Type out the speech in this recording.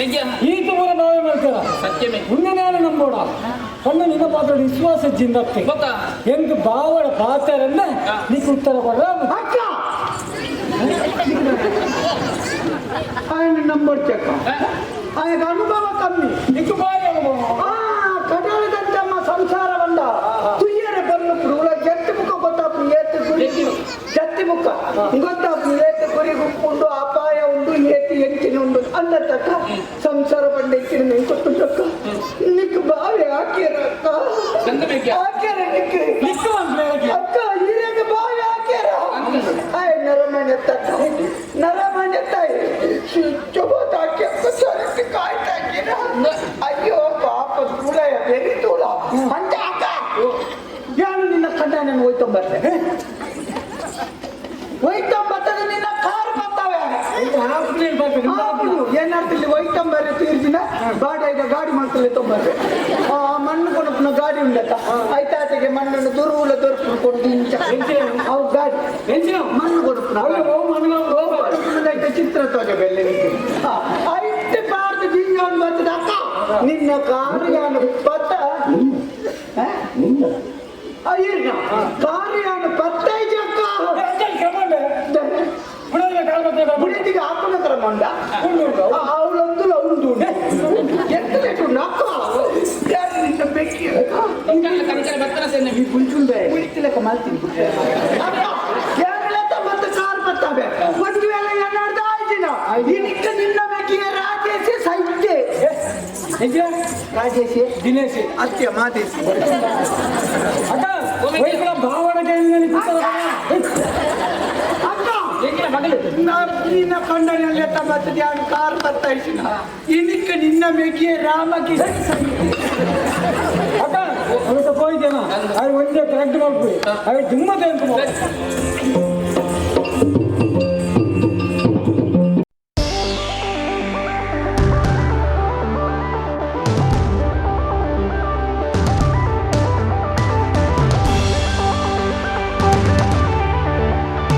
ಈತ ಪೂರ ನಾವೇ ಮಾಡ್ತಾರ. ಸತ್ಯಮೇ. ಉಣ್ಣೆನಾನ ನಂಬೋಡ ಕಣ್ಣು ನಿನ್ನ ಪಾತ್ರ ವಿಶ್ವಾಸ ಜಿಂದತ್ತೆ. ಬೊಕ್ಕ. ಎಂಕ್ ಬಾವಡ ಪಾತ್ರನ್ನ ನೀಕ್ ಉತ್ತರ ಕೊಡ್ರ. ಅಕ್ಕ, ఆయన నంబర్ చెక్క, ఆయనకు ಅನುಭವ ಕಮ್ಮಿ. ನಿಕ್ಕು ಬಾರಿ ಅನುಭವ. ಆ ಕಡಲದಂತಮ್ಮ ಸಂಸಾರ ಬಂದ ತುಯ್ಯರೆ ಬಲ್ಲప్పుడు ಜತ್ತಿ ಮುಖ ಗೊತ್ತಾಪು ಏತು ಗುರಿ, ಜತ್ತಿ ಮುಖ ಗೊತ್ತಾಪು ಏತು ಗುರಿ ಉಂಡು, ಅಪಾಯ ಉಂಡು, ಏತು ಎಂಚಿನ ಉಂಡು ಅಲ್ಲ ತಕ್ಕ. ಸಂಸಾರ ಬಂಡ ಎಂಚಿನ ಗೊತ್ತುಂಟಕ್ಕ. ನಿಕ್ ಬಾವೆ ಹಾಕ್ಯಾರ ಅಕ್ಕ. ಚಂದ ಬೇಕ್ಯಾ? ಹಾಕ್ಯಾರ ನಿಕ್. ನಿಕ್ಕು ಅಂತ. ಅಕ್ಕ, ಹಿರಿಯಗ ಬಾವಿ ಹಾಕ್ಯಾರ. ಆಯ್ ನರಮನೆ ತಕ್ಕ, ನರಮನೆ ತಾಯಿ ಚೊಬೋತ ಹಾಕಿ ಅಕ್ಕ ಸರಕ್ಕೆ ಕಾಯ್ತಾಕಿರ. ಅಯ್ಯೋ ಪಾಪ, ತೂಳಯ ಬೆರಿ ತೂಳ ಅಂತ. ಅಕ್ಕ, ಯಾರು ನಿನ್ನ ಕಂಡ ನಾನು ಹೋಯ್ತೊಂಬರ್ತೆ, ಹೋಯ್ತೊಂಬರ್ತದೆ. ನಿನ್ನ ಕಾರ್ ಬರ್ತಾವೆ. ಆಪುಡು ಏನಾಡ್ತಿಲ್ಲಿ ಹೋಯ್ತೊಂಬರ್ರೆ ತೀರ್ದಿನ ಬಾಡಿಗೆ ಗಾಡಿ ಮಾಡ್ತಲೇ ತೊಂಬರ್ರೆ. ಆ ಮಣ್ಣು ಕೊಡಪುನ ಗಾಡಿ ಉಂಡತ್ತ, ಐತಾತೆಗೆ ಮಣ್ಣನ್ನು ದುರುವುಲ ದೊರಕು ಕೊಡು ಇಂಚ ಅವು ಗಾಡಿ ಮಣ್ಣು ಕೊಡಪುನ ಕೊಡಪುನದೈತೆ ಚಿತ್ರ ತೋಜೆ ಬೆಲ್ಲೆ. ಐತೆ ಪಾರ್ದು ಜಿಂಜಾನ್ ಬರ್ತದೆ. ಅಕ್ಕ, ನಿನ್ನ ಕಾರು ಯಾನು ಪತ್ತ ಅಯ್ಯರ್ನ ಕಾರು ಯಾನು ಪತ್ತೈಜ ಅಕ್ಕ. ಬುಡಿತಿಗೆ ಹಾಕುನ ಕ್ರಮ ಉಂಡ. ಅವಳೊಂದು ಉಂಡು ಎಂತ ಉಂಡು ಅಕ್ಕ? ಯಾರು ನಿನ್ನ ಬೆಕ್ಕಿ ಅಕ್ಕ? ಕನಿಕರ ಬತ್ತನ ಸೇನೆ. ಈ ಗುಂಚುಂಡೆ ಕುಳಿತಿಲಕ ಮಾಡ್ತೀನಿ ಅಕ್ಕ. ಕೇರಳದ ಮತ್ತೆ ಕಾರ್ ಬರ್ತವೆ. ಒಂದು ವೇಳೆ ಏನಾಡ್ದ ಆಯ್ತಿನ ಇನಿಕ್ಕ ನಿನ್ನ ಬೆಕ್ಕಿಗೆ ರಾಜೇಶಿ ಸೈತೆ. ರಾಜೇಶಿ. ದಿನೇಶ್. ಅತ್ಯ ಮಾದೇಶಿ. ಅಕ್ಕ, ವೈಫಲ ಭಾವನ ಅಕ್ಕ. ಎಂಚಿನ ಮಗಳು? ನಿನ್ನ ಕಂಡನೆಲ್ಲ ಮತ್ತೆ ಯಾರು ಕಾರ್ ಬರ್ತಾ ಇದ್ದೀನಿ ಇನಿಕ್ಕ ನಿನ್ನ ಬೆಕ್ಕಿಗೆ ರಾಮಕೃಷ್ಣ. ಅಕ್ಕ, ಅವತ್ತ ಹೋಯ್ತೇನ ಅದು ಒಂದೇ ಕರೆಕ್ಟ್ ಮಾಡ್ಬಿಡಿ, ಅದು ಜಿಮ್ಮತೆ ಅಂತ.